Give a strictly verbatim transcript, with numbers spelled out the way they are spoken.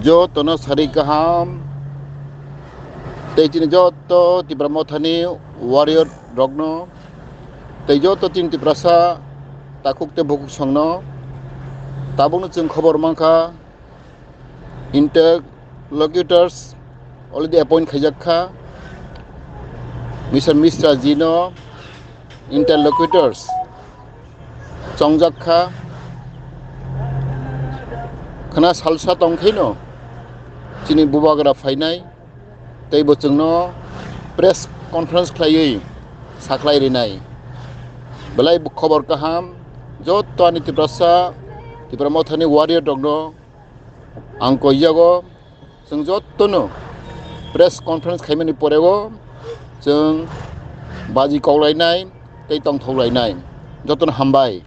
Jotono sari kaham, tei chini joto Tipra Mothani warrior rokno, tei joto chini Tiprasa takhuk tei bukhuk songno, tabukno chwng khobor mankha, interlocutors already appoint khaijak kha, Mister Mishra jino interlocutors chongjak kha. Khna salsa tong khaino chini bubagra phainai, tei bo chwngno press conference khlaiwi sakhlai rinai. Belai khobor kaham, joto ani Tiprasa, Tipra Mothani warrior rokno ang koi yago, chwng jotono press conference khaimani porego chwng baji koklainai tei tongthoklainai. Jotono hambai.